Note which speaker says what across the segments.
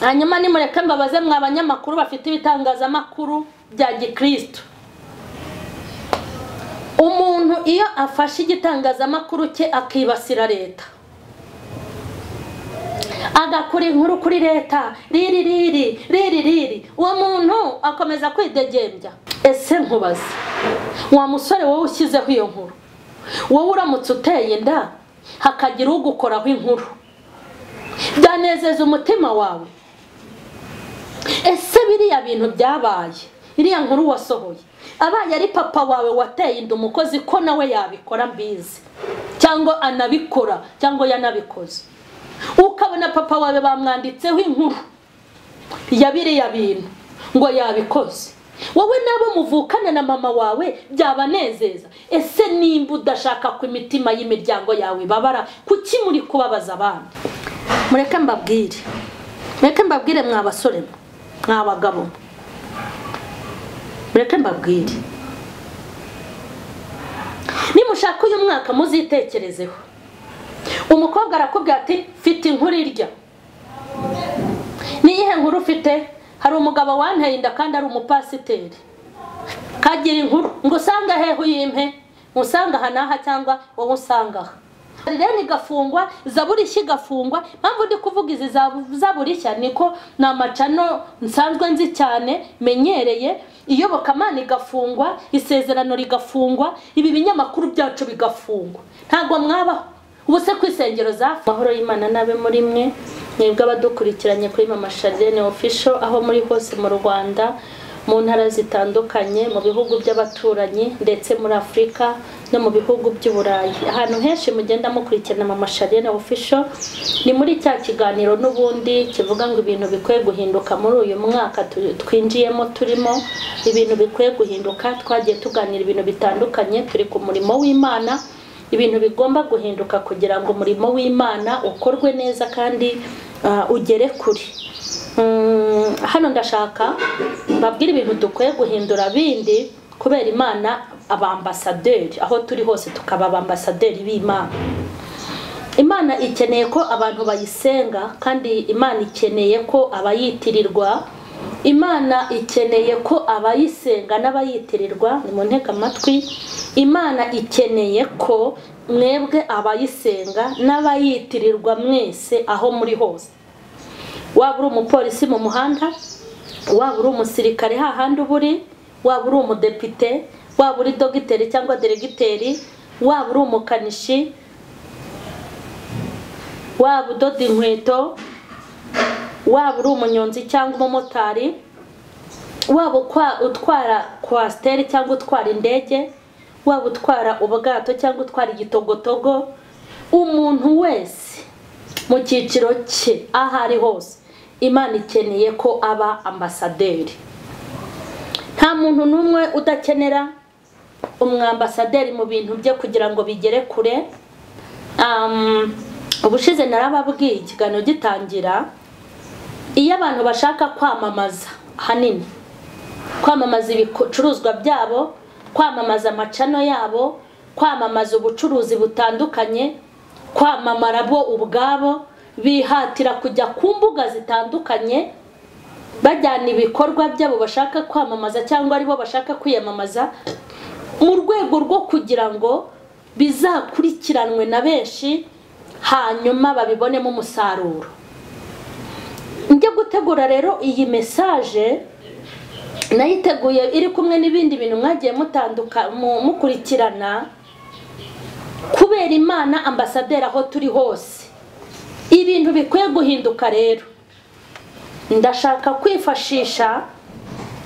Speaker 1: Hanyuma nimureke mbabaze mwa abanyamakuru bafite ibitangazamakuru bya gikristo, umuntu iyo afashe igitangazamakuru cye akibasira leta, agakora inkuru kuri leta riri riri riri riri, uwo muntu akomeza kwidegembya. Ese nkubaze, wa musore wowe ushyizeho iyo nkuru, wowe uramutse uteye inda hakagira ugukoraho inkuru, byanezeza umutima wawe? Ese biriya bintu byabaye, iriya nkuru wasohoye, abaye ari papa wawe wateye inda umukozi, ko nawe yabikora mbizi, cyangwa anabikora cyangwa yanabikoze, ukabona papa wawe bamwanditseho inkuru ya biriya bintu ngo yabikoze, wowe nabo muvukana na mama wawe byabanezeza? Ese nimba udashaka ko imitima y'imiryango yawe ibabara, kuki muri kubabaza abandi? Mureke mbabwire, mureke mbabwire mwa basore, mwa bagabo, mureke mbabwire, nimushaka uyu mwaka muzitekerezeho. Umukobwa arakubwira ati mfite inkuru irya. Niyihe nkuru ufite? Hari umugabo wanteye inda kandi ari umupasiteri, kagira inkuru ngo usanga hehe uyimpe, usanga aha n'aha cyangwa wowe usanga aha. Rene igafungwa, Zaburi nshya igafungwa. Mpamvu ndi kuvuga izi Zaburi nshya niko ni amacano nsanzwe nzi cyane menyereye. Iyobokamana igafungwa, Isezerano rigafungwa, ibi binyamakuru byacu bigafungwa. Ntabwo mwabaho ubu se ku isengero za mahoro y'Imana nabe muri mwe, mwebwe abadukurikiranye kuri Mama Charlene Official, aho muri hose mu Rwanda, mu ntara zitandukanye, mu bihugu by'abaturanyi, ndetse muri Afurika no mu bihugu by'Uburayi, ahantu henshi mugenda mukurikirana Mama Charlene Official. Ni muri cya kiganiro n'ubundi kivuga ngo ibintu bikwiye guhinduka muri uyu mwaka twinjiyemo, turimo ibintu bikwiye guhinduka. Twagiye tuganira ibintu bitandukanye, turi ku murimo w'Imana, ibintu bigomba guhinduka kugira ngo umurimo w'Imana ukorwe neza kandi ugere kure. Hano ndashaka babwira ibintu dukwiye guhindura bindi kubera Imana, abambasaderi aho turi hose tukaba abambasaderi b'Imana. Imana ikeneye ko abantu bayisenga, kandi Imana ikeneye ko abayitirirwa, Imana ikeneye ko abayisenga n'abayitirirwa, ni mu ntega amatwi. Imana ikeneye ko mwebwe abayisenga n'abayitirirwa mwese aho muri hose, waba uri umupolisi mu muhanda, waba uri umusirikare hahandi uba uri, waba uri umudepite, waba uri dogiteri cyangwa deregiteri, waba uri umukanishi, waba udoda inkweto, waba uri umunyonzi cyangwa umumotari, waba utwara kwasiteri cyangwa utwara indege, waba utwara ubwato cyangwa utwara igitogotogo, umuntu wese mu cyiciro cye aho ari hose, Imana ikeneye ko aba ambasaderi. Nta muntu n'umwe udakenera umwambasaderi mu bintu bye kugira ngo bigere kure. Ubushize narababwiye ikiganiro gitangira, iyo abantu bashaka kwamamaza hanini, kwamamaza ibicuruzwa byabo, kwamamaza amacano yabo, kwamamaza ubucuruzi butandukanye, kwamamara bo ubwabo, bihatira kujya ku mbuga zitandukanye bajyana ibikorwa byabo bashaka kwamamaza cyangwa aribo bashaka kwiyamamaza, mu rwego rwo kugira ngo bizakurikiranwe na benshi, hanyuma babibonemo umusaruro. Njye gutegura rero iyi message nayiteguye iri kumwe n'ibindi bintu mwagiye mutanduka mukurikirana, kubera Imana ambasaderi aho turi hose. Ibintu bikwiye guhinduka rero, ndashaka kwifashisha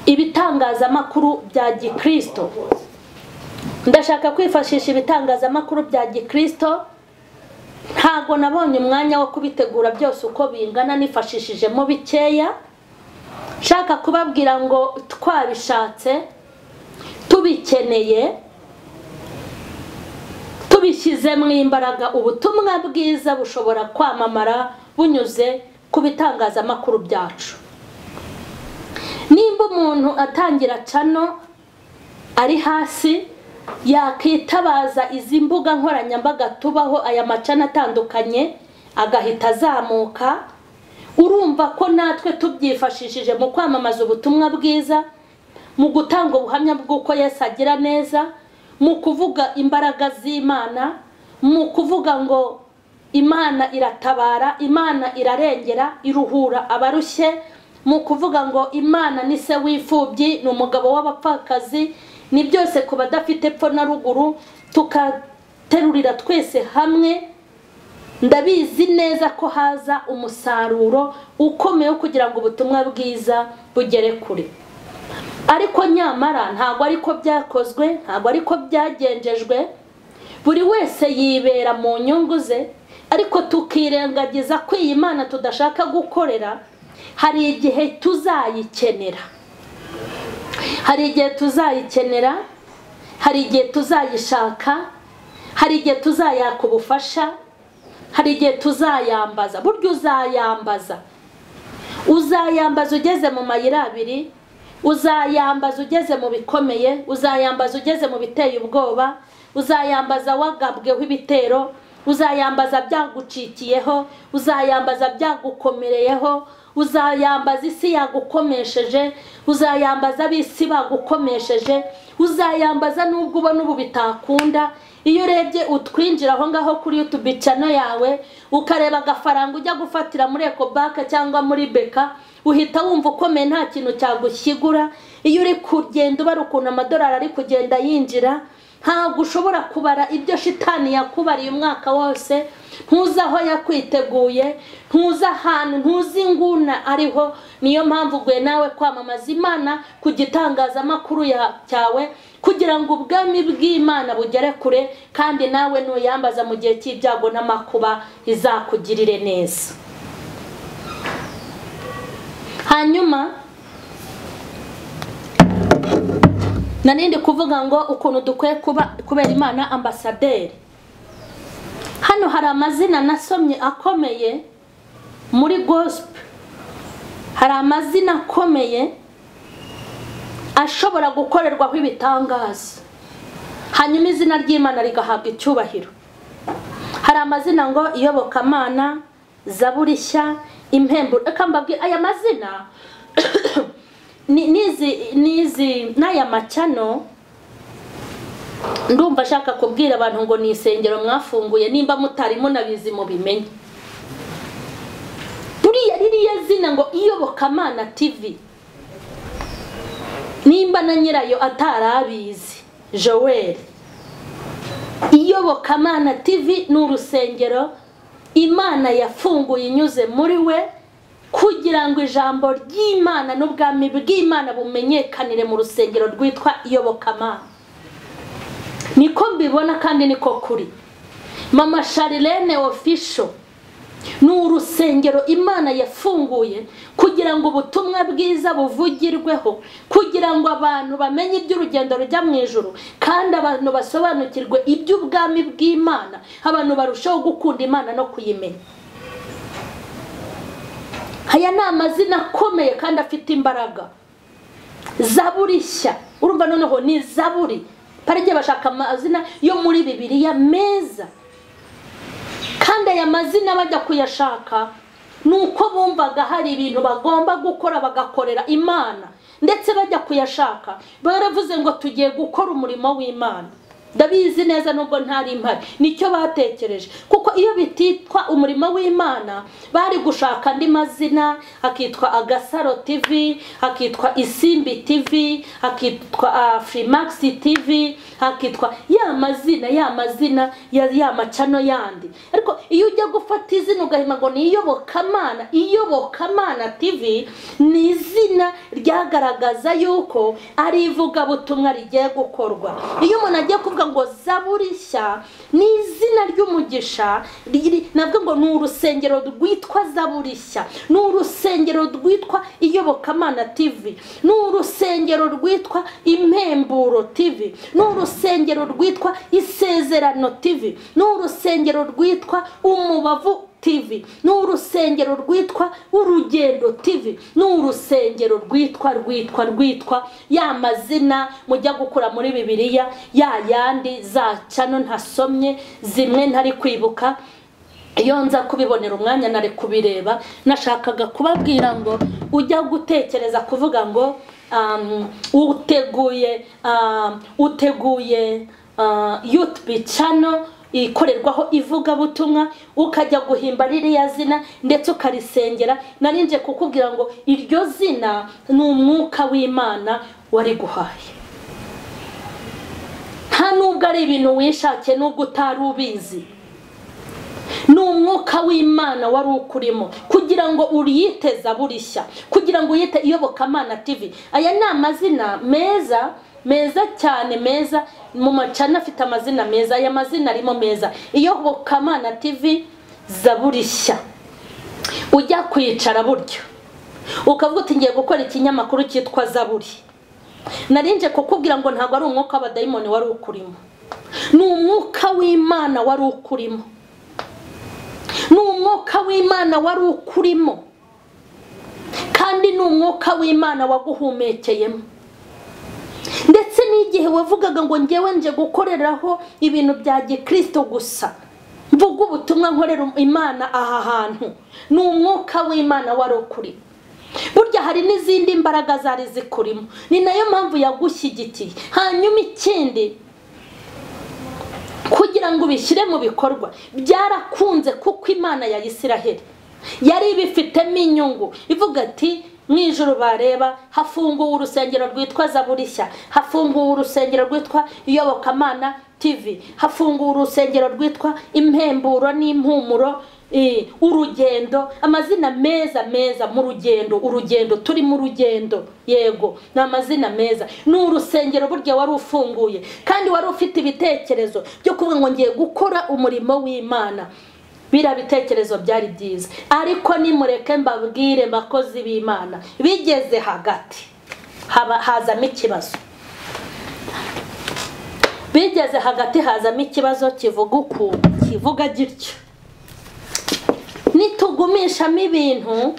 Speaker 1: ibitangazamakuru bya gikristo, ndashaka kwifashisha ibitangazamakuru bya gikristo. Ntago nabonye umwanya wo kubitegura byose uko bingana, nifashishijemo bikeya. Nshaka kubabwira ngo twabishatse, tubikeneye, tubishyizemo imbaraga, ubutumwa bwiza bushobora kwamamara bunyuze ku bitangazamakuru byacu. Nimba umuntu atangira cano ari hasi, yakitabaza izi mbuga nkoranyambaga tubaho, aya macana atandukanye, agahita azamuka. Urumva ko natwe tubyifashishije mu kwamamaza ubutumwa bwiza, mu gutanga ubuhamya bw'uko Yesu agira neza, mu kuvuga imbaraga z'Imana, mu kuvuga ngo Imana iratabara, Imana irarengera, iruhura abarushye, mu kuvuga ngo Imana ni se w'imfubyi, ni umugabo w'abapfakazi, ni byose ku badafite epfo na ruguru, tukaterurira twese hamwe. Ndabizi neza ko haza umusaruro ukomeye kugira ngo ubutumwa bwiza bugere kure. Ariko nyamara ntabwo ariko byakozwe, ntabwo ariko byagenjejwe. Buri wese yibera mu nyungu ze, ariko tukirengagiza ko iyi Imana tudashaka gukorera hari igihe tuzayikenera, hari igihe tuzayikenera, hari igihe tuzayishaka, hari igihe tuzayaka ubufasha, hari igihe tuzayambaza. Burya uzayambaza, uzayambaza ugeze mu mayira abiri, uzayambaza ugeze mu bikomeye, uzayambaza ugeze mu biteye ubwoba, uzayambaza wagabweho ibitero, uzayambaza byagucikiyeho, uzayambaza byagukomereyeho, uzayambaza isi yagukomesheje, uzayambaza ab'isi bagukomesheje, uzayambaza nubwo ubona ubu bitakunda. Iyo urebye utwinjira aho ngaho kuri YouTube channel yawe, ukareba agafaranga ujya gufatira muri Ecobank cyangwa muri Beka, uhita wumva ukomeye, nta kintu cyagushyigura. Iyo uri kugenda ubara ukuntu amadolari ari kugenda yinjira, ntabwo ushobora kubara ibyo shitani yakubariye umwaka wose. Ntuzi aho yakwiteguye, ntuzi ahantu, ntuzi inguna ariho. Niyo mpamvu gwe nawe kwamamaza Imana ku gitangazamakuru cyawe, kugira ngo ubwami bw'Imana bugere kure, kandi nawe nuyambaza mu gihe cy'ibyago n'amakuba izakugirire neza. Hanyuma nanindi kuvuga ngo ukuntu dukwiye kubera Imana ambasaderi. Hano hari amazina nasomye akomeye muri gospel, hari amazina akomeye ashobora gukorerwaho ibitangaza, hanyuma izina ry'Imana rigahabwa icyubahiro. Hari amazina ngo Iyobokamana, Zaburi nshya, Impemburo. Reka mbabwire aya mazina nizi n'aya macano. Ndumva ashaka kubwira abantu ngo ni isengero mwafunguye, nimba mutari munabizi mubimenye. Buriya ririya zina ngo Iyobokamana TV, nimba na nyirayo atarabizi Joel, Iyobokamana TV ni urusengero Imana yafunguye inyuze muri we, kugira ngo ijambo ry'Imana n'ubwami bw'Imana bumenyekanire mu rusengero rwitwa Iyobokamana. Niko mbibona kandi niko kuri. Mama Charlene Official ni urusengero Imana yafunguye kugira ngo ubutumwa bwiza buvugirweho, kugira ngo abantu bamenye iby'urugendo rujya mu ijuru, kandi abantu basobanukirwe iby'ubwami bw'Imana, abantu barushaho gukunda Imana no kuyimenya. Aya ni amazina akomeye kandi afite imbaraga. Zaburi nshya, urumva noneho ni Zaburi. Parije bashaka amazina yo muri Bibiliya meza, kandi aya mazina bajya kuyashaka nuko bumvaga hari ibintu bagomba gukora bagakorera Imana, ndetse bajya kuyashaka baravuze ngo tugiye gukora umurimo w'Imana. Ndabizi neza nubwo ntari impari, nicyo batekereje, kuko iyo bititwa umurimo w'Imana bari gushaka andi mazina, akitwa Agasaro TV, akitwa Isimbi TV, akitwa Afrimax TV, akitwa ya mazina ya mazina ya macano yandi. Ariko iyo ujya gufata izina ugahima ngo ni Iyobokamana, Iyobokamana TV ni izina ryagaragaza yuko ari ivugabutumwa rigiye gukorwa. Iyo umuntu agiye kuvuga ngo Zaburi nshya ni izina ry'umugisha, nabwo ngo ni urusengero rwitwa Zaburi nshya, ni urusengero rwitwa Iyobokamana TV, ni urusengero rwitwa Impemburo TV, ni urusengero rwitwa Isezerano TV, ni urusengero rwitwa Umubavu TV, ni urusengero rwitwa Urugendo TV, ni urusengero rwitwa rwitwa rwitwa ya mazina mujya gukura muri Bibiliya, ya yandi za cano ntasomye, zimwe ntari kwibuka. Iyo nza kubibonera umwanya nari kubireba. Nashakaga kubabwira ngo ujya gutekereza kuvuga ngo uteguye YouTube channel ikorerwaho ivugabutumwa, ukajya guhimba ririya zina ndetse ukarisengera. Narinje kukubwira ngo iryo zina ni umwuka w'Imana wari guhaye. Nta nubwo ari ibintu wishakiye, nubwo utari ubizi, ni umwuka w'Imana wari ukurimo kugira ngo uriyite Zaburi Nshya, kugira ngo uyite Iyobokamana TV. Aya ni amazina meza meza cyane, meza mu macana afite amazina meza. Aya mazina arimo meza: Iyobokamana TV, Zaburi Nshya. Ujya kwicara buryo ukavuga uti ngiye gukora ikinyamakuru cyitwa Zaburi. Narinje kukubwira ngo ntabwo ari umwuka w'abadayimoni wari ukurimo, ni umwuka w'Imana wari ukurimo, ni umwuka w'Imana wari ukurimo, kandi ni umwuka w'Imana waguhumekeyemo. Ndetse n'igihe wavugaga ngo ngewe nje gukoreraho ibintu bya gikristo gusa, mvuga ubutumwa nkorera Imana aha hantu, ni umwuka w'Imana wari ukurimo. Burya hari n'izindi mbaraga zari zikurimo, ni nayo mpamvu yagushyigikiye. Hanyuma ikindi, kugira ngo ubishyire mu bikorwa byarakunze, kuko Imana ya Isiraheli yari ibifitemo inyungu. Ivuga ati mu ijuru bareba hafunguwe urusengero rwitwa Zaburi Nshya, hafunguwe urusengero rwitwa Iyobokamana TV, hafunguwe urusengero rwitwa Impemburo n'Impumuro, Urugendo. Amazina meza meza mu rugendo, urugendo turi mu rugendo, yego ni amazina meza. Ni urusengero burya wari ufunguye, kandi wari ufite ibitekerezo byo kuvuga ngo ngiye gukora umurimo w'Imana. Biriya bitekerezo byari byiza, ariko nimureke mbabwire bakozi b'Imana, bigeze hagati hazamo ikibazo. Bigeze hagati hazamo ikibazo kivuga uku, kivuga gityo: nitugumishamo ibintu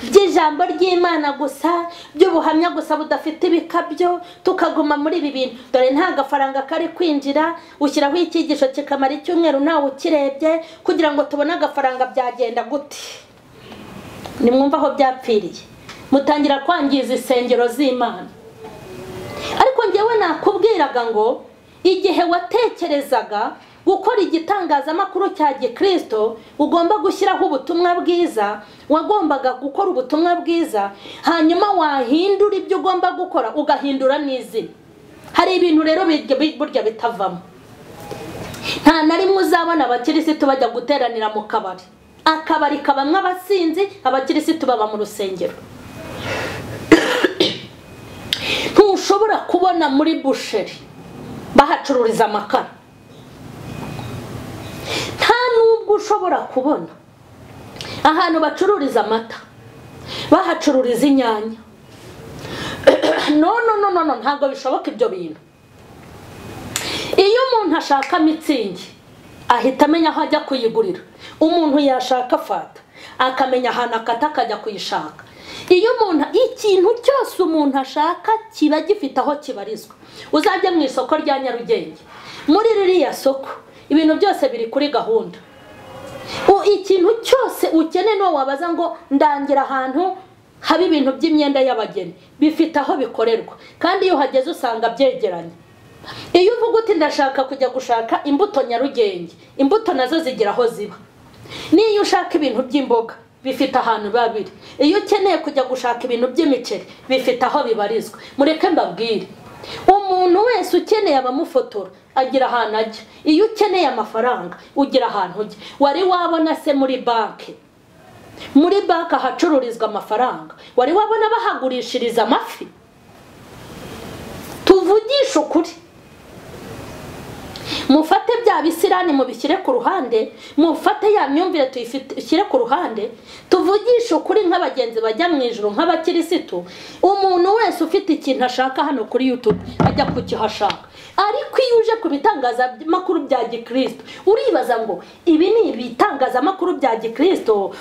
Speaker 1: by'ijambo ry'Imana gusa, by'ubuhamya gusa budafite ibikabyo, tukaguma muri ibi bintu, dore nta gafaranga kari kwinjira, ushyiraho icyigisho kikamara icyumweru ntawe ukirebye, kugira ngo tubone agafaranga byagenda gute? Nimwumva aho byapfiriye, mutangira kwangiza insengero z'Imana. Ariko ngewe nakubwiraga ngo igihe watekerezaga gukora igitangazamakuru cya gikristo, ugomba gushyiraho ubutumwa bwiza, wagombaga gukora ubutumwa bwiza, hanyuma wahindura ibyo ugomba gukora ugahindura n'izina. Hari ibintu rero burya bitavamo. Nta na rimwe uzabona abakirisitu bajya guteranira mu kabari. Akabari kabamwe abasinzi, abakirisitu baba mu rusengero. Ntushobora kubona muri busheri bahacururiza amakara. Nta nubwo ushobora kubona ahantu bacururiza amata, bahacururiza inyanya. No no no no no, ntabwo bishoboka ibyo bintu. Iyo umuntu ashaka mitsingi ahita amenya aho ajya kuyigurira. Umuntu yashaka fata akamenya ahantu akata akajya kuyishaka. Iyo umuntu, ikintu cyose umuntu ashaka kiba gifite aho kibarizwa. Uzajya mu isoko rya Nyarugenge, muri ririya soko ibintu byose biri kuri gahunda. Ikintu cyose ukeneye no wabaza ngo ndangira ahantu haba ibintu by'imyenda y'abageni, bifite aho bikorerwa, kandi iyo uhageze usanga byegeranye. Iyo uvuga uti ndashaka kujya gushaka imbuto Nyarugenge, imbuto nazo zigira aho ziba. Niyo ushaka ibintu by'imboga bifite ahantu biba biri. Iyo ukeneye kujya gushaka ibintu by'imiceri bifite aho bibarizwa. Mureke mbabwire, umuntu wese ukeneye abamufotora agira ahantu ajya. Iyo ukeneye amafaranga ugira ahantu ujya. Wari wabona se muri banki, muri banki ahacururizwa amafaranga, wari wabona bahagurishiriza amafi? Tuvugishe ukuri, mufate bya bisirani mubishyire ku ruhande, mufate ya myumvire tuyishyire ku ruhande, tuvugishe ukuri nk'abagenzi bajya mu ijuru, nk'abakirisitu. Umuntu wese ufite ikintu ashaka hano kuri YouTube ajya kukihashaka. Ariko iyo uje ku bitangazamakuru bya gikristo uribaza ngo ibi ni ibitangazamakuru bya gikristo,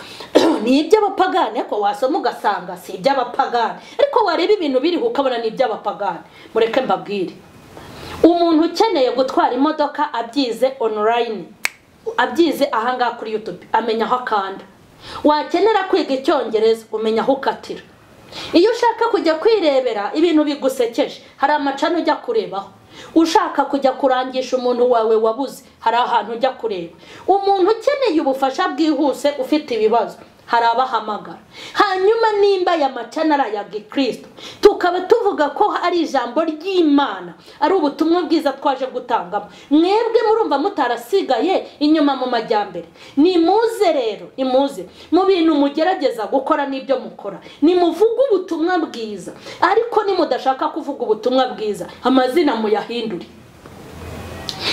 Speaker 1: ni iby'abapagani? Ariko wasoma ugasanga si iby'abapagani, ariko wareba ibintu biriho ukabona ni iby'abapagani. Mureke mbabwire, umuntu ukeneye gutwara imodoka abyize online abyize ahangaha kuri YouTube amenya aho akanda. Wakenera kwiga icyongereza umenya aho ukatira. Iyo ushaka kujya kwirebera ibintu bigusekeje hari amacano ujya kurebaho. Ushaka kujya kurangisha umuntu wawe wabuze hari ahantu ujya kureba. Umuntu ukeneye ubufasha bwihuse ufite ibibazo hari abahamagara. Hanyuma nimba ya macana ari aya Gikristo, tukaba tuvuga ko ari ijambo ry'Imana, ari ubutumwa bwiza twaje gutangamo, mwebwe murumva mutarasigaye inyuma mu majyambere. Nimuze rero, nimuze mu bintu mugerageza gukora n'ibyo mukora, nimuvuge ubutumwa bwiza. Ariko nimudashaka kuvuga ubutumwa bwiza, amazina muyahindure.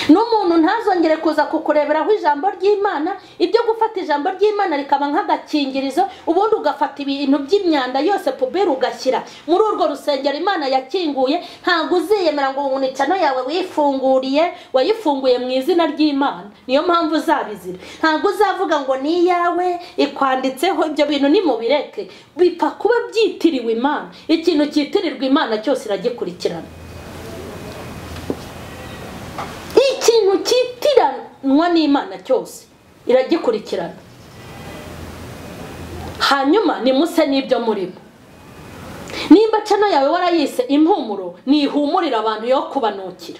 Speaker 1: N'umuntu ntazongere kuza kukureberaho ijambo ry'Imana. Ibyo gufata ijambo ry'Imana rikaba nk'agakingirizo, ubundi ugafata ibintu by'imyanda yose puberi ugashyira muri urwo rusengero Imana yakinguye. Ntabwo uziyemera ngo ubunicano yawe wifunguriye, wayifunguye mu izina ry'Imana, niyo mpamvu uzabizira. Ntabwo uzavuga ngo ni iyawe ikwanditseho. Ibyo bintu nimubireke, bipfa kuba byitiriwe Imana. Ikintu cyitirirwa Imana cyose iragikurikirana. Ikintu cyitiranwa n'Imana cyose iragikurikirana. Hanyuma nimuse n'ibyo murimo. Nimba cano yawe warayise impumuro, nihumurira abantu yo kubanukira.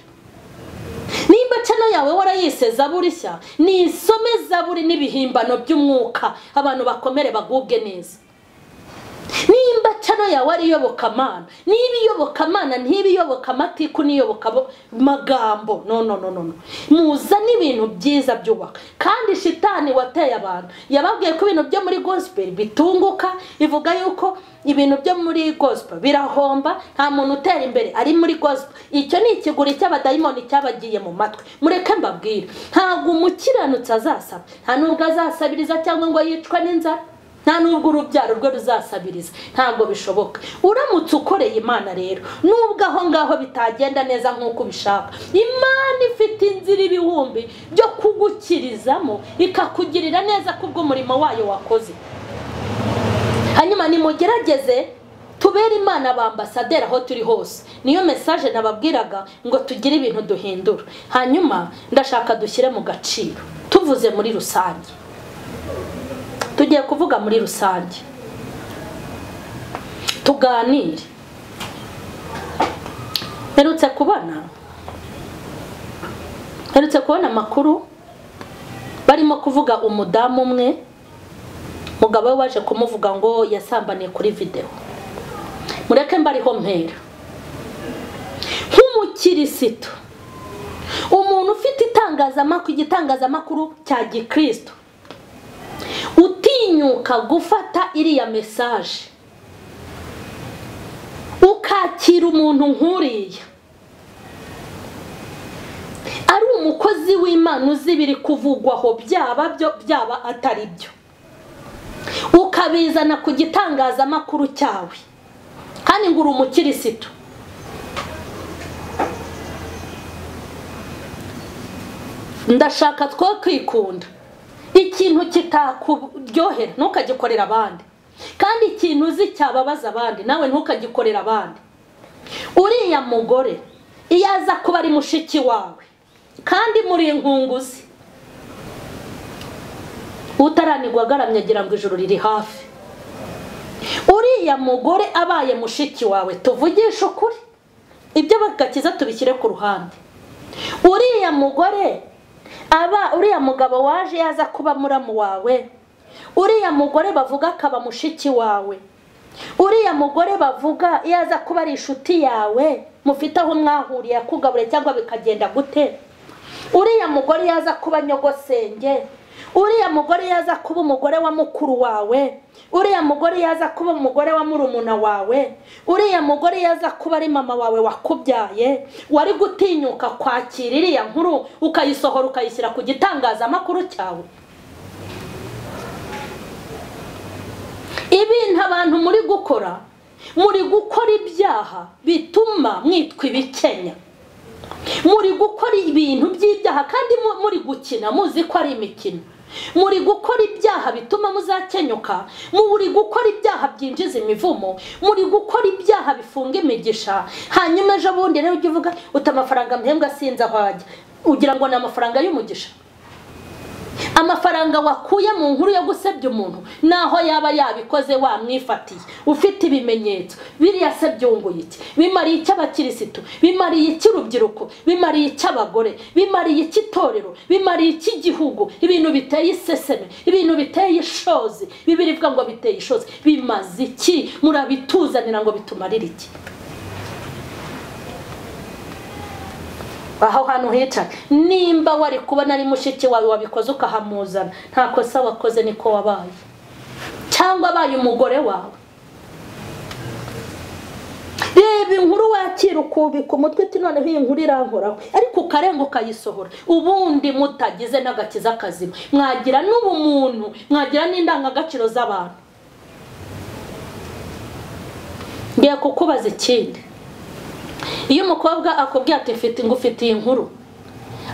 Speaker 1: Nimba cano yawe warayise zaburi nshya, nisome zaburi n'ibihimbano by'umwuka, abantu bakomere bagubwe neza. Nimba cano yawe ari iyobokamana, niba iyobokamana ntibiyoboka amatiku n'iyoboka magambo, no no no no, muzane ibintu byiza byubaka. Kandi shitani wateye abantu yababwiye ko ibintu byo muri gospel bitunguka, ivuga yuko ibintu byo muri gospel birahomba, nta muntu utera imbere ari muri gospel. Icyo ni ikiguri cy'abadayimoni cyabagiye mu matwi. Mureke mbabwire, ntabwo umukiranutsi azasaba, nta nubwo azasabiriza cyangwa ngo yicwe n'inzara, nta nubwo urubyaro rwe ruzasabiriza, ntabwo bishoboka. Uramutse ukoreye Imana rero, nubwo aho ngaho bitagenda neza nk'uko ubishaka, Imana ifite inzira ibihumbi byo kugukirizamo ikakugirira neza kubw'umurimo wayo wakoze. Hanyuma nimugerageze tubere Imana abambasaderi aho turi hose. Niyo message nababwiraga ngo tugire ibintu duhindura. Hanyuma ndashaka dushyire mu gaciro, tuvuze muri rusange. Tugiye kuvuga muri rusange, tuganire. Mperutse kubona amakuru barimo kuvuga umudamu umwe, mugabo we waje kumuvuga ngo yasambaniye kuri video. Mureke mbariho mpera. Nk'umukirisito, umuntu ufite itangazamakuru, igitangazamakuru cya Gikristo, utinyuka gufata iriya message ukakira umuntu nkuriya ari umukozi w'Imana uzi biri kuvugwaho, byaba byo byaba atari byo, ukabizana ku gitangazamakuru cyawe kandi ngo uri umukirisito, ndashaka two kwikunda. Ikintu kitakuryohera ntukagikorera abandi, kandi ikintu uzi cyababaza abandi nawe ntukagikorera abandi. Uriya mugore iyo aza kuba ari mushiki wawe kandi muri inkunguzi, utaranigwa agaramye agira ngo ijuru riri hafi. Uriya mugore abaye mushiki wawe, tuvugishe ukuri, ibyo bagakiza tubishyire ku ruhande. Uriya mugore aba uriya mugabo waje yaza kuba muramu wawe, uriya mugore bavuga akaba mushiki wawe, uriya mugore bavuga yaza kuba ari inshuti yawe mufite aho mwahuriye akugabure cyangwa bikagenda gute, uriya mugore yaza kuba nyogosenge, uriya mugore yaza kuba umugore wa mukuru wawe, uriya mugore yaza kuba umugore wa murumuna wawe, uriya mugore yaza kuba ari mama wawe wakubyaye, wari gutinyuka kwakira iriya nkuru ukayisohora ukayishyira ku gitangazamakuru cyawe? Ibintu abantu muri gukora, muri gukora ibyaha bituma mwitwa ibikenya. Muri gukora ibintu by'ibyaha kandi muri gukina muzi ko ari imikino. Muri gukora ibyaha bituma muzakenyuka, muri gukora ibyaha byinjiza imivumo, muri gukora ibyaha bifunga imigisha. Hanyuma ejo bundi rero ujye uvuga uti amafaranga mpembwa sinzi aho ajya, ugira ngo ni amafaranga y'umugisha. Amafaranga wakuye mu nkuru yo gusebya umuntu, naho yaba yabikoze wamwifatiye ufite ibimenyetso, biriya se byunguye iki? Bimariye iki abakirisitu? Bimariye iki urubyiruko? Bimariye iki abagore? Bimariye iki itorero? Bimariye iki igihugu? Ibintu biteye iseseme, ibintu biteye ishozi, Bibiliya ivuga ngo biteye ishozi. Bimaze iki? Murabituzanira ngo bitumarire iki? Aho hantu hicaye, nimba wari kubona ari mushiki wawe wabikoze ukahamuzana, nta kosa wakoze, niko wabaye, cyangwa abaye umugore wawe. Reba inkuru wakira ukubika umutwe uti noneho iyi nkuru irankoraho, ariko ukarenga ukayisohora. Ubundi mutagize n'agakiza kazima, mwagira n'ubumuntu, mwagira n'indangagaciro z'abantu. Ngiye kukubaza ikindi. Iyo umukobwa akubwiye ati mfite ngufitiye inkuru,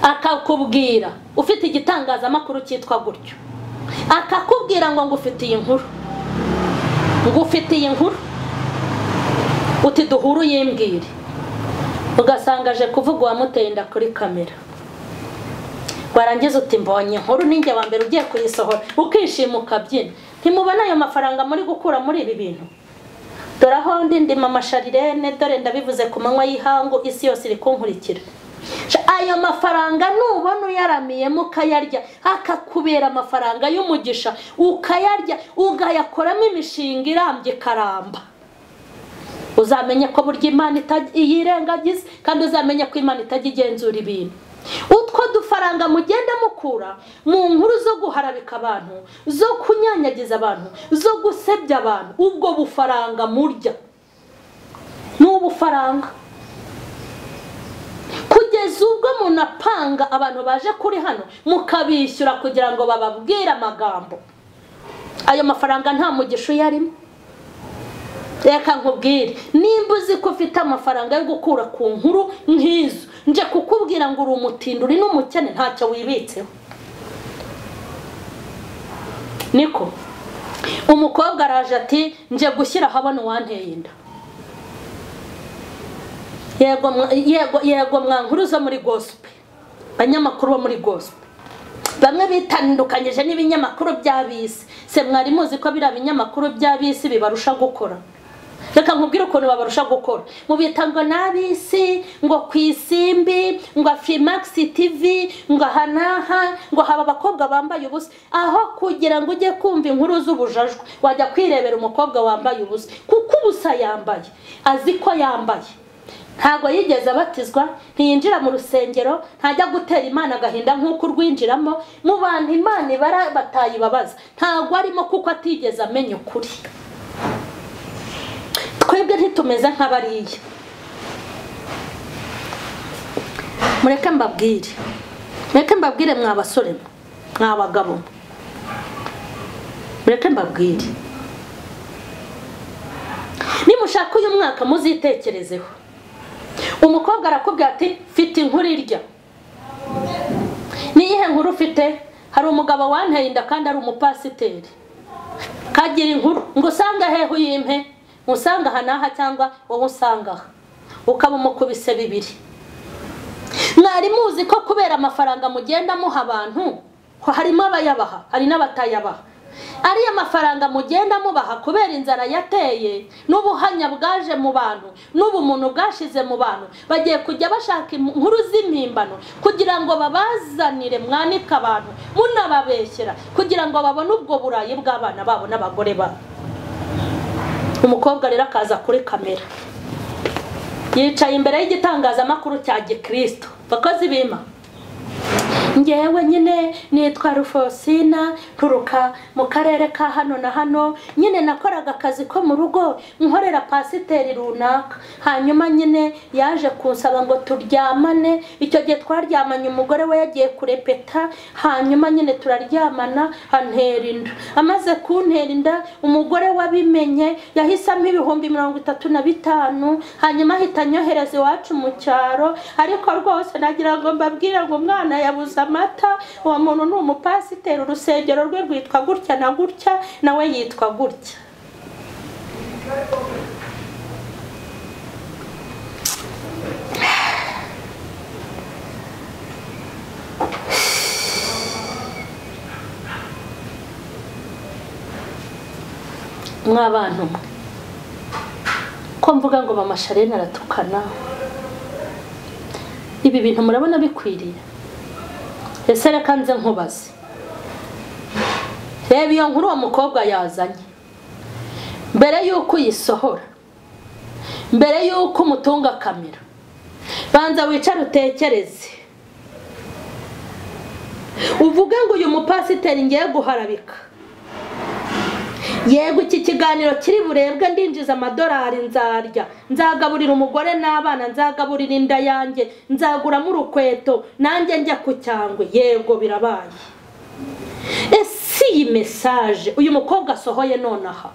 Speaker 1: akakubwira ufite igitangazamakuru cyitwa gutyo, akakubwira ngo ngufitiye inkuru, ngufitiye inkuru, uti duhuru yimbwire, ugasanga aje kuvuga uwamuteye inda kuri kamera, warangiza uti mbonye inkuru ninjye wa mbere ugiye kuyisohora, ukishima ukabyina. Ntimubona ayo mafaranga muri gukura muri ibi bintu? Dore aho ndi mama Sharirene, dore ndabivuze ku manywa y'ihangu, isi yose iri kunkurikira. Ayo mafaranga nubona uyaramiyemo ukayarya, akakubera amafaranga y'umugisha, ukayarya ugayakoramo imishinga irambye karamba, uzamenye ko burya Imana yirengagiza, kandi uzamenye ko Imana itajya igenzura ibintu. Utwo dufaranga mugenda mukura mu nkuru zo guharabika abantu, zo kunyanyagiza abantu, zo gusebya abantu, ubwo bufaranga murya ni ubufaranga. Kugeza ubwo munapanga abantu baje kuri hano mukabishyura kugira ngo bababwire amagambo, ayo mafaranga nta mugisha uyarimo. Reka nkubwire, nimba uzi ko ufite amafaranga yo gukura ku nkuru nk'izo, nje kukubwira ngo uri umutindi, uri n'umukene, ntacyo wibitseho. Niko umukobwa araje ati nje gushyira ahabona uwanteye inda. Yego yego yego, mwa nkuru zo muri gospel, abanyamakuru bo muri gospel bamwe bitandukanyije n'ibinyamakuru by'abisi. Se mwari muzi ko biriya binyamakuru by'abisi bibarusha gukora? Reka nkubwire ukuntu babarusha gukora. Mubita ngo n'abisi, ngo ku Isimbi, ngo Afrimax TV, ngo aha n'aha, ngo haba abakobwa bambaye ubusa. Aho kugira ngo ujye kumva inkuru z'ubujajwe, wajya kwirebera umukobwa wambaye ubusa, kuko ubusa yambaye azi ko yambaye. Ntago yigeze abatizwa, ntiyinjira mu rusengero, ntajya gutera Imana agahinda nk'uko urwinjiramo. Mu bantu Imana ibara batayibabaza, ntago arimo, kuko atigeze amenya ukuri. Twebwe ntitumeze nk'abariya. Mureke mbabwire, mureke mbabwire mwa basore, mwa bagabo, mureke mbabwire, nimushaka uyu mwaka muzitekerezeho. Umukobwa arakubwira ati mfite inkuru irya. Niyihe nkuru ufite? Hari umugabo wanteye inda kandi ari umupasiteri. Kagira inkuru ngo usanga hehe uyimpe, usanga aha n'aha, cyangwa wowe usanga aha, ukaba umukubise bibiri. Mwari muzi ko kubera amafaranga mugenda muha abantu, harimo abayabaha hari n'abatayabaha, ariya mafaranga mugenda mubaha kubera inzara yateye n'ubuhanya bwaje mu bantu n'ubumuntu bwashize mu bantu, bagiye kujya bashaka inkuru z'impimbano kugira ngo babazanire mwanike abantu, munababeshyera kugira ngo babone ubwo burayi bw'abana babo n'abagore babo. Umukobwa rero akaza kuri kamera, yicaye imbere y'igitangazamakuru cya gikristo, bakozi b'Imana. Ngewe nyine nitwa Rufosina, nturuka mu karere ka hano na hano, nyine nakoraga akazi ko mu rugo nkorera pasiteri runaka, hanyuma nyine yaje kunsaba ngo turyamane. Icyo gihe twaryamanye umugore we yagiye kurepeta, hanyuma nyine turaryamana, antera inda. Amaze kuntera inda, umugore wabimenye yahise ampa 35,000, hanyuma ahita anyohereza iwacu mu cyaro. Ariko rwose nagira ngo mbabwire ngo umwana yabuze amata, uwo muntu ni umupasiteri, urusengero rwe rwitwa gutya na gutya, nawe yitwa gutya. Mw'abantu mwe, ko mvuga ngo mama Charlene aratukana, ibi bintu murabona bikwiriye? Ese reka nze nkubaze, reba iyo nkuru uwo mukobwa yazanye, mbere y'uko uyisohora, mbere y'uko umutunga kamera, banza wicare utekereze, uvuge ngo uyu mupasiteri ngiye guharabika, yego iki kiganiro kiri burebwe, ndinjiza amadolari, nzarya, nzagaburira umugore n'abana, nzagaburira inda yanjye, nzaguramo urukweto, nanjye njya ku cyangwe, yego birabaye. Ese iyi message uyu mukobwa asohoye nonaha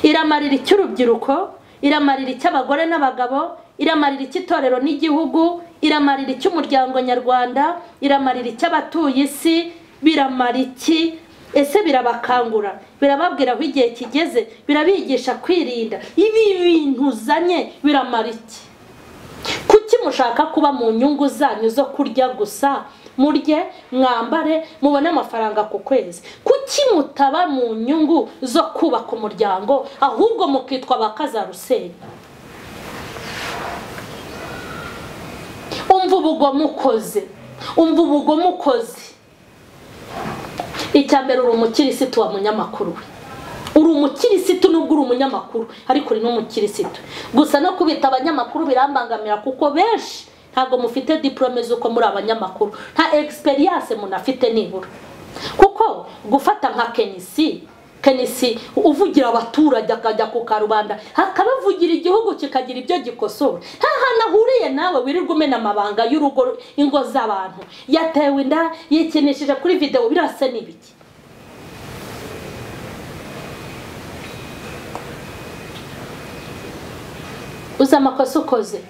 Speaker 1: iramarira icy'urubyiruko, iramarira icy'abagore n'abagabo, iramarira icy'itorero n'igihugu, iramarira icy'umuryango nyarwanda, iramarira icy'abatuye isi, biramara iki? Ese birabakangura, birababwira aho igihe kigeze, birabigisha kwirinda? Ibi bintu uzanye biramara iki? Kuki mushaka kuba mu nyungu zanyu zo kurya gusa? Murye, mwambare, mubone amafaranga ku kwezi. Kuki mutaba mu nyungu zo kubaka umuryango, ahubwo mukitwa bakazarusenya? Umva ubugome ukoze, umva ubugome ukoze. Icya mbere, uri umukirisitu wa munyamakuru we, uri umukirisitu nubwo uri umunyamakuru, ariko uri n'umukirisitu. Gusa no kubita abanyamakuru birambangamira, kuko benshi ntabwo mufite diplome z'uko muri abanyamakuru, nta experience munafite nibura. Kuko gufata nka Kenisi uvugira abaturage akajya ku karubanda, akabavugira igihugu kikagira ibyo gikosora, nta hantu ahuriye nawe wirirwa umena amabanga y'urugo, ingo z'abantu, yatewe inda, yikinishije kuri video, birase n'ibiki? Uzi amakosa ukoze,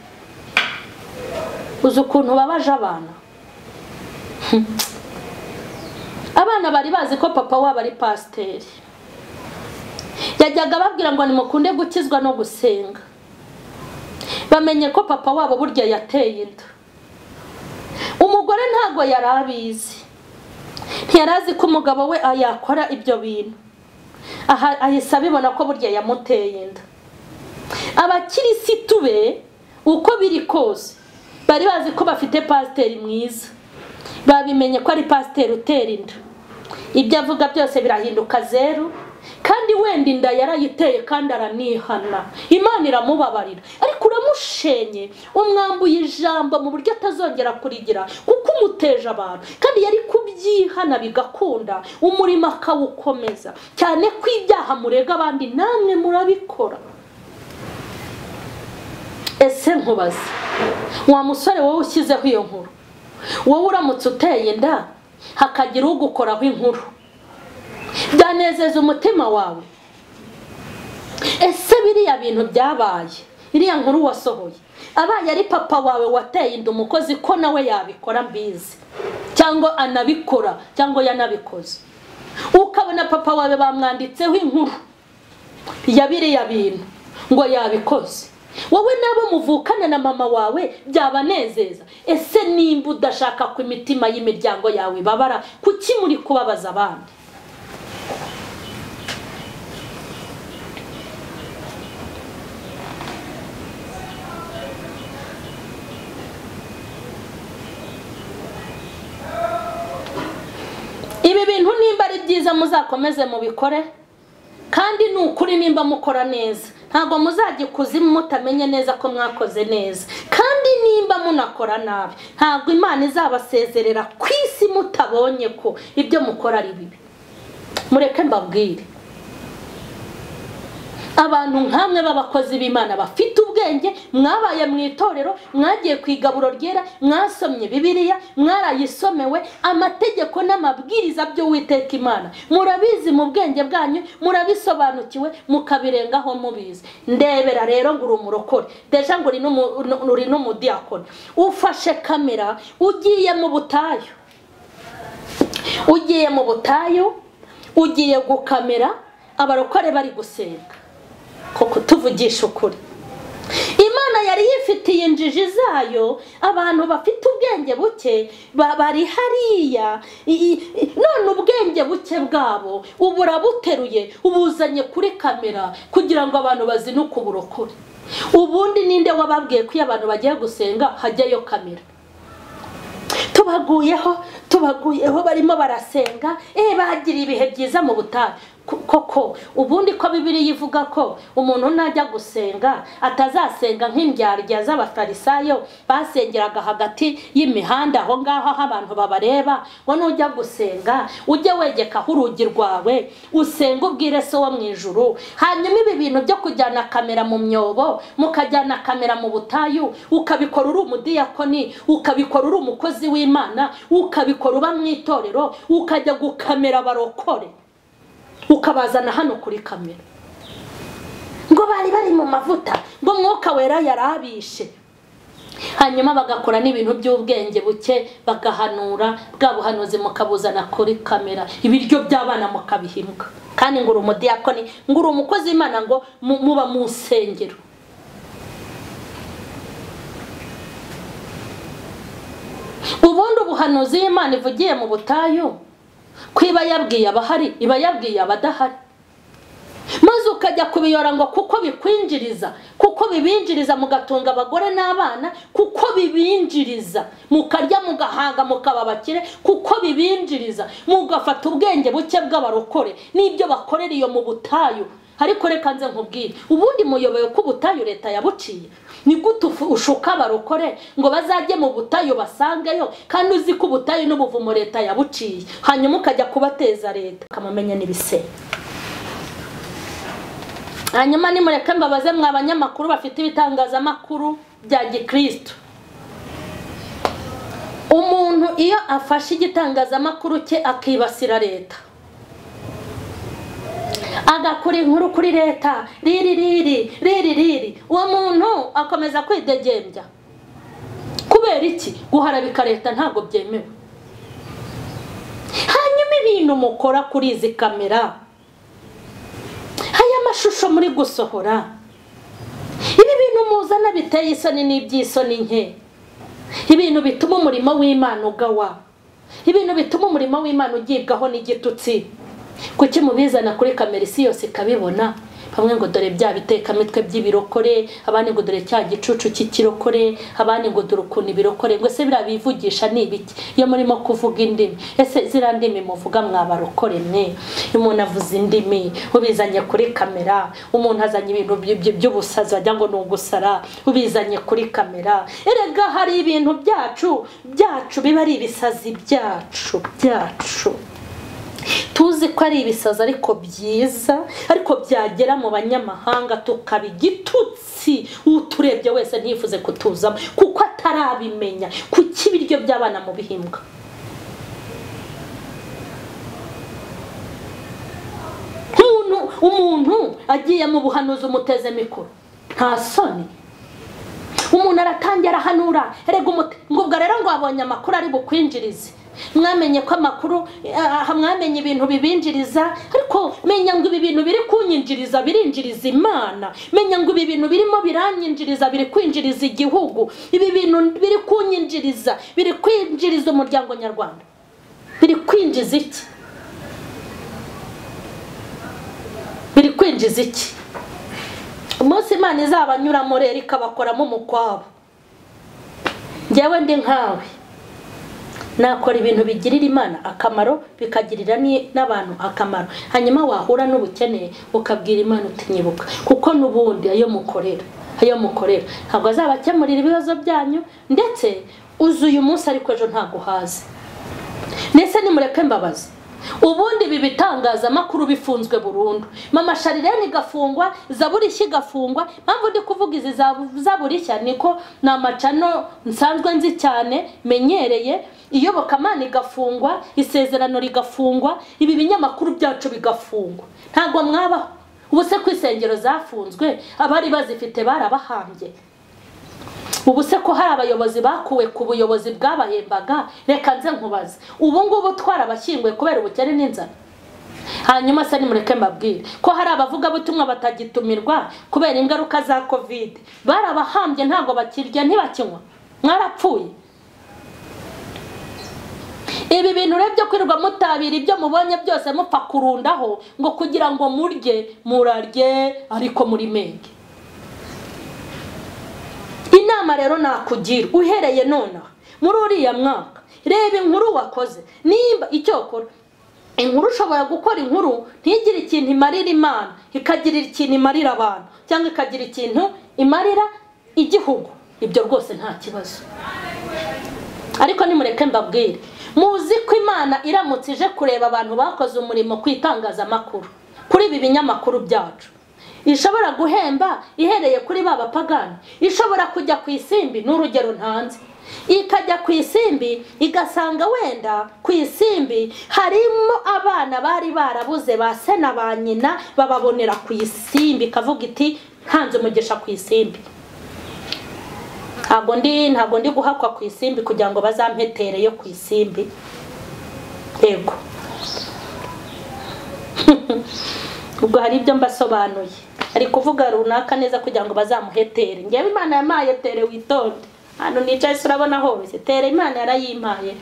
Speaker 1: uzi ukuntu babaje abana. Abana bari bazi ko papa wabo ari pasiteri, yajyaga ababwira ngo nimukunde gukizwa no gusenga, bamenye ko papa wabo burya yateye inda. Umugore ntago yari abizi, ntiyari azi ko umugabo we yakora ibyo bintu, ahise abibona ko burya yamuteye inda. Abakirisitu be uko biri kose bari bazi ko bafite pasiteri mwiza, babimenye ko ari pasiteri utera inda, ibyo avuga byose birahinduka zeru. Kandi wenda inda yarayiteye kandi aranihana, Imana iramubabarira, ariko uramushenye, umwambuye ijambo mu buryo atazongera kurigira, kuko umuteje abantu. Kandi yari kubyihana bigakunda, umurimo akawukomeza, cyane ko ibyaha murega abandi namwe murabikora. Ese nkubaze, wa musore wowe ushyizeho iyo nkuru, wowe uramutse uteye inda hakagira ugukoraho inkuru, byanezeza umutima wawe? Ese biriya bintu byabaye, iriya nkuru wasohoye, abaye ari papa wawe wateye inda umukozi, ko nawe yabikora mbizi, cyangwa anabikora, cyangwa yanabikoze, ukabona papa wawe bamwanditseho inkuru ya biriya bintu ngo yabikoze, wowe nabo muvukana na mama wawe byabanezeza? Ese nimba udashaka ko imitima y'imiryango yawe babara, kuki muri kubabaza abandi? Ibi bintu nimba ari byiza muzakomeze mubikore, kandi ni ukuri nimba mukora neza ntabwo muzajya ikuzimu mutamenye neza ko mwakoze neza. Kandi nimba munakora nabi ntabwo Imana izabasezerera ku isi mutabonye ko ibyo mukora ari bibi. Mureke mbabwire, abantu nkamwe b'abakozi b'Imana bafite ubwenge, mwabaye mu itorero, mwagiye ku igaburo ryera, mwasomye Bibiliya, mwarayisomewe, amategeko n'amabwiriza by'Uwiteka Imana murabizi mu bwenge bwanyu, murabisobanukiwe, mukabirengaho mubizi. Ndebera rero ngo uri umurokore, deja ngo uri n'umudiyakoni, ufashe kamera ugiye mu butayu, ugiye mu butayu, ugiye gukamera abarokore bari gusenga. Koko tuvugisha ukuri, Imana yari Yifitiye injiji zayo, abantu bafite ubwenge buke bari hariya. None ubwenge buke bwabo uburabuteruye ubuzanye kuri kamera kugira ngo abantu bazinuke uburokore. Ubundi ninde wababwiye ko abantu bagiye gusenga hajyayo kamera? Tubaguyeho barimo barasenga, bagira ibihe byiza mu butayu. Koko ubundi ko Bibiliya ivuga ko umuntu najya gusenga atazasenga nk'indyarya z'abafarisayo basengeraga hagati y'imihanda aho ngaho aho abantu babareba, ngo nujya gusenga ujye wegekaho urugi rwawe usenga ubwire so wo mu ijuru. Hanyuma ibi bintu byo kujyana kamera mu myobo, mukajyana kamera mu butayu, ukabikora uri umudiyakoni, ukabikora uri umukozi w'Imana, ukabikora uba mu itorero, ukajya gukamera abarokore ukabazana hano kuri kamera ngo bari bari mu mavuta, ngo Mwuka Wera yarabishe. Hanyuma bagakora n'ibintu by'ubwenge buke, bagahanura bwa buhanuzi mukabuzana kuri kamera, ibiryo by'abana mukabihimbwa. Kandi ngo uri umudiyakoni, ngo uri umukozi w'Imana, ngo muba mu nsengero. Ubundi ubuhanuzi Imana ivugiye mu butayu ko iba yabwiye abahari, iba yabwiye abadahari, maze ukajya kubiyora ngo kuko bikwinjiriza, kuko bibinjiriza mugatunga abagore n'abana, kuko bibinjiriza mukarya mugahaga mukaba abakire, kuko bibinjiriza mugafata ubwenge buke bw'abarokore n'ibyo bakorera iyo mu butayu. Ariko reka nze nkubwire, ubundi muyoboye ko ubutayu leta yabuciye. Ni gute ushuka abarokore ngo bazajye mu butayu basangeyo, kandi uzi ko ubutayu n'ubuvumo leta yabuciye, hanyuma ukajya kubateza leta ukamumenya n'ibise. Hanyuma nimureke mbabaze mwa abanyamakuru bafite ibitangazamakuru bya gikristo, umuntu iyo afashe igitangazamakuru cye akibasira leta, agakora inkuru kuri leta riri riri riri riri, uwo muntu akomeza kwidegembya. Kubera iki? Guharabika leta ntabwo byemewe. Hanyuma ibintu mukora kuri izi kamera, aya mashusho muri gusohora, ibi bintu muzana biteye isoni n'iby'isoni nke, ibintu bituma umurimo w'Imana ugawa, ibintu bituma umurimo w'Imana ugibwaho n'igitutsi, kuki mubizana kuri kamera isi yose ikabibona? Bamwe ngo dore bya bitekamitwe by'ibirokore, abandi ngo dore cya gicucu cy'ikirokore, abandi ngo dore ukuntu ibirokore, ngo ese biriya bivugisha ni ibiki iyo murimo kuvuga indimi? Ese ziriya ndimi muvuga mwabarokore mwe? Umuntu avuze indimi ubizanye kuri kamera, umuntu azanye ibintu by'ubusazi wagira ngo ni ugusara ubizanye kuri kamera. Erega hari ibintu byacu biba ari ibisazi byacu tuzi ko ari ibisazi ariko byiza, ariko byagera mu banyamahanga tukaba igitutsi, uturebye wese ntifuze kutuzamo kuko atarabimenya. Kuki ibiryo by'abana mu bihimbwa? Umuntu agiye mu buhanuzi umuteze mikoro, nta soni. Umuntu aratangira arahanura, erega ngo ubwo rero ngo abonye amakuru ari bukwinjirize. Mwamenye ko amakuru, mwamenye ibintu bibinjiriza, ariko menya ngo ibi bintu biri kunyinjiriza birinjiriza Imana, menya ngo ibi bintu birimo biranyinjiriza biri kwinjiriza igihugu, ibi bintu biri kunyinjiriza biri kwinjiriza umuryango nyarwanda, biri kwinjiza iki? Biri kwinjiza iki? Umunsi Imana izabanyuramo rero ikabakoramo umukwabo, njyewe ndi nkawe nakora ibintu bigirira Imana akamaro bikagirira n'abantu akamaro. Hanyuma wahura n'ubukene ukabwira Imana uti nyibuka, kuko n'ubundi ayo mukorera ntabwo azabakemurira ibibazo byanyu, ndetse uzi uyu munsi ariko ejo ntabwo uhaze. Nese nimureke mbabaze, ubundi ibi bitangazamakuru bifunzwe burundu, Mama Sharirene igafungwa, Zaburishya igafungwa. Mpamvu ndi kuvuga izi Zaburishya niko ni amacano nsanzwe nzi cyane menyereye, Iyobokamana igafungwa, Isezerano rigafungwa, ibi binyamakuru byacu bigafungwa. Ntabwo mwabaho. Ubu se ku isengero zafunzwe abari bazifite barabahambye? Ubu se ko hari abayobozi bakuwe ku buyobozi bwabahembaga? Reka nze nkubaze, ubu ngubu twarabashyinguye kubera ubukene n'inzara. Hanyuma se nimureke mbabwire ko hari abavugabutumwa batagitumirwa kubera ingaruka za COVID. Barabahambye, ntabwo bakirya, ntibakinywa, mwarapfuye. Ibi bintu urebye kwirirwa mutabira ibyo mubonye byose mupfa kurundaho ngo kugira ngo murye, murarye ariko muri menge. Inama rero nakugira uhereye nonaha muri uriya mwaka, reba inkuru wakoze, nimba icyo ukora inkuru, ushobora gukora inkuru ntigire ikintu imarira Imana, ikagira ikintu imarira abantu, cyangwa ikagira ikintu imarira igihugu, ibyo rwose nta kibazo. Ariko nimureke mbabwire, muzi ko Imana iramutse ije kureba abantu bakoze umurimo ku itangazamakuru, kuri ibi binyamakuru byacu, ishobora guhemba ihereye kuri ba bapagani, ishobora kujya ku Isimbi, n'urugero ntanze, ikajya ku Isimbi igasanga wenda ku Isimbi harimo abana bari barabuze ba se na ba nyina, bababonera ku Isimbi, ikavuga iti ntanze umugisha ku Isimbi. Ntabwo ndi guhakwa ku Isimbi kugira ngo bazampetere yo ku Isimbi. Yego, ubwo hari ibyo mbasobanuye, ari kuvuga runaka neza kugira ngo bazamuhetere. Ngewe Imana yamaye tere, witonde. Hano nicaye urabona hose tere, Imana yarayimpaye,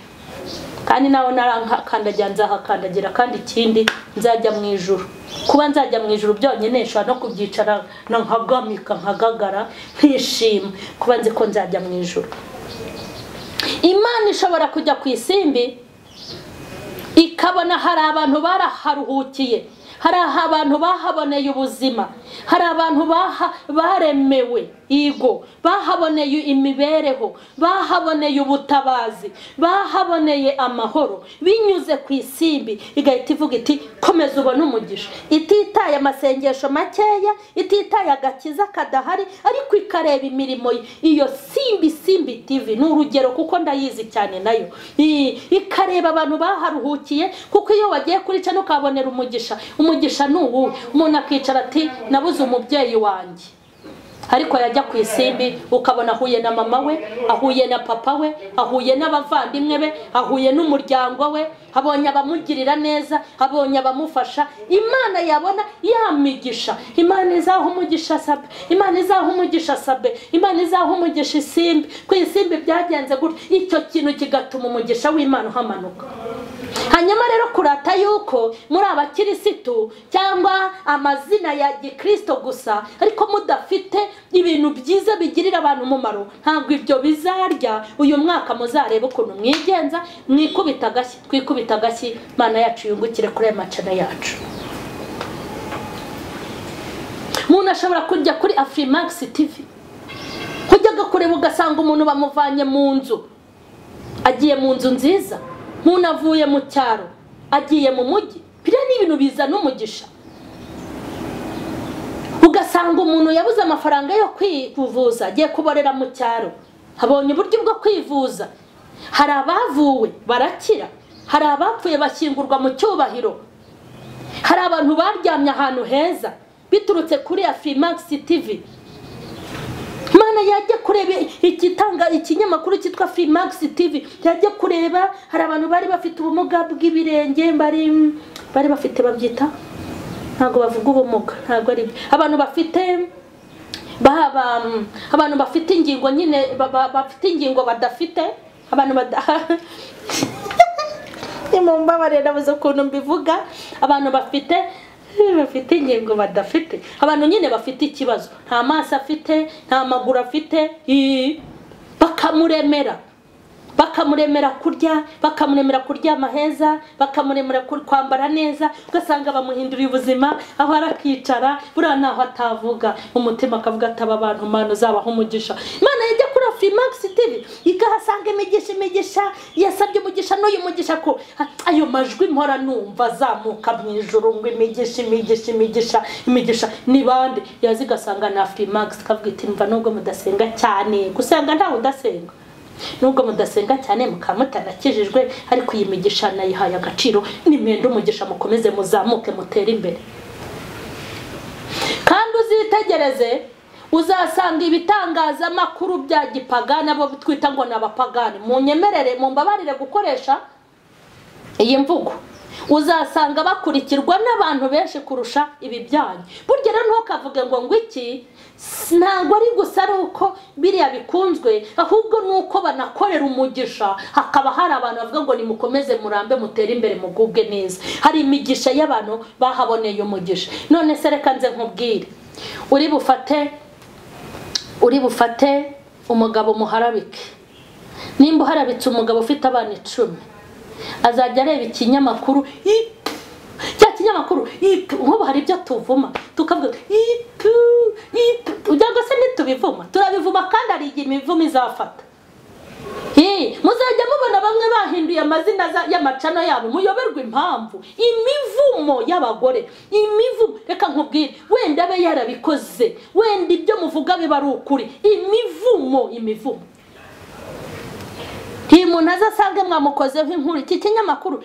Speaker 1: kandi nawe narakandagira, nzahakandagira, kandi ikindi nzajya mu ijuru. Kuba nzajya mu ijuru byonyine nshobora no kubyicara nkagamika, nkagagara, nkishima kuba nzi ko nzajya mu ijuru. Imana ishobora kujya ku Isimbi ikabona hari abantu baraharuhukiye, hari abantu bahaboneye ubuzima, hari abantu baremewe igo, bahaboneye imibereho, bahaboneye ubutabazi, bahaboneye amahoro binyuze ku Isimbi. Igahita ivuga iti komeza ubone umugisha, ititaye amasengesho makeya, ititaye agakiza kadahari, ariko ikareba imirimo iyo Simbi. Simbi TV ni urugero kuko ndayizi cyane nayo, ikareba abantu baharuhukiye, kuko iyo wagiye kuri cano ukabonera umugisha, umugisha ni uwuhe? Umuntu akicara ati nabuze umubyeyi wanjye, ariko yajya ku Isimbi ukabona ahuye na mama we, ahuye na papa we, ahuye n'abavandimwe be, ahuye n'umuryango we, abonye abamugirira neza, abonye abamufasha. Imana yabona yamigisha. Imana izaha umugisha Sabe, Imana izaha umugisha Sabe, Imana izaha umugisha Isimbi. Ku Isimbi byagenze gutya, icyo kintu kigatuma umugisha w'Imana uhamanuka. Hanyuma rero kurata yuko muri abakirisitu cyangwa amazina ya gikristo gusa, ariko mudafite ibintu byiza bigirira abantu umumaro, ntabwo ibyo bizarya. Uyu mwaka muzareba ukuntu mwigenza, mwikubita agashyi, twikubita agashyi, Imana yacu yungukire kuri macana yacu. Umuntu ashobora kujya kuri Afrimax TV, kujya kureba ugasanga umuntu bamuvanye mu nzu agiye mu nzu nziza, umuntu avuye mu cyaro agiye mu mujyi. Biriya ni ibintu bizana umugisha. Ugasanga umuntu yabuze amafaranga yo kwivuza agiye kuborera mu cyaro, abonye uburyo bwo kwivuza. Hari abavuwe barakira, hari abapfuye bashyingurwa mu cyubahiro, hari abantu baryamye ahantu heza biturutse kuri Afrimax TV. Mana yajya kureba igitanga ikinyamakuru cyitwa Afrimax TV, yajya kureba hari abantu bari bafite ubumuga bw'ibirenge, bari bafite babyita, ntago bavuga ubumuga, ntago ari abantu bafite abantu bafite ingingo nyine, bafite ingingo badafite, abantu nimumbabarire nabuze ukuntu mbivuga, abantu bafite ingingo badafite, abantu nyine bafite ikibazo, nta maso afite, nta maguru afite, bakamuremera, bakamuremera kurya, bakamuremera kuryama heza, bakamuremera kwambara neza, ugasanga bamuhinduriye ubuzima, aho arakicara buriya naho atavuga, umutima akavuga ataba abantu Mana uzabaha umugisha. Imana yajya kuri Afrimax TV ikahasanga imigisha, imigisha yasabye umugisha n'uyu mugisha, ko ayo majwi mpora numva azamuka mu ijuru ngo imigisha, imigisha, imigisha, imigisha ni bande? Yazi igasanga na Afrimax ikavuga iti mva nubwo mudasenga cyane, gusenga ntawe udasenga, nubwo mudasenga cyane mukaba mutanakijijwe, ariko iyi migisha nayihaye agaciro, nimwenda umugisha mukomeze muzamuke mutere imbere. Kandi uzitegereze uzasanga ibitangazamakuru bya gipagani, abo twita ngo ni abapagani, munyemerere mumbabarire gukoresha iyi mvugo, Uzasanga bakurikirwa n'abantu benshi kurusha ibi byanyu. Burya rero ntukavuge ngo ngwiki ntabwo ari gusa ari uko biriya bikunzwe, ahubwo nuko banakorera umugisha, hakaba hari abantu bavuga ngo nimukomeze murambe mutere imbere mugubwe neza. Hari imigisha y'abantu bahaboneye umugisha. None se reka nze nkubwire, uri bufate umugabo muharabike. Nimba uharabitse umugabo ufite abana 10, azajya areba ikinyamakuru, cya kinyamakuru nk'ubu hari ibyo tuvuma tukavuga ujya se ntitubivuma, turabivuma kandi hari igihe imivumo izafata. Muzajya mubona bamwe bahinduye amazina y'amacano yabo, muyoberwe impamvu. Imivumo y'abagore, imivumo, reka nkubwire, wenda abe yarabikoze, wenda ibyo muvuga biba ari ukuri. Imivumo, imivumo. Umuntu azasange mwamukozeho inkuru iki kinyamakuru.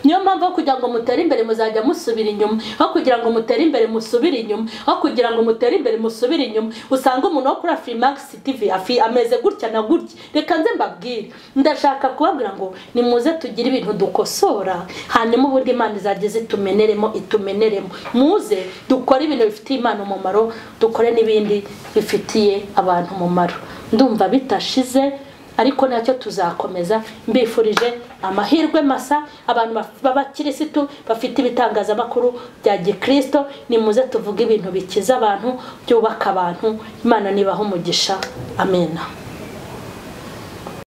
Speaker 1: Niyo mpamvu aho kugira ngo mutere imbere muzajya musubira inyuma, aho kugira ngo mutere imbere musubire inyuma, aho kugira ngo mutere imbere musubire inyuma. Usanga umuntu wo kuri Afrimax TV ameze gutya na gutya. Reka nze mbabwire, ndashaka kubabwira ngo nimuze tugire ibintu dukosora, hanyuma ubundi Imana izageze itumeneremo, itumeneremo. Muze dukore ibintu bifitiye Imana umumaro, dukore n'ibindi bifitiye abantu umumaro. Ndumva bitashize, ariko nacyo tuzakomeza. Mbifurije amahirwe masa abantu b'abakirisitu bafite ibitangazamakuru bya gikristo. Nimuze tuvuge ibintu bikiza abantu, byubaka abantu. Imana nibaha umugisha. Amena.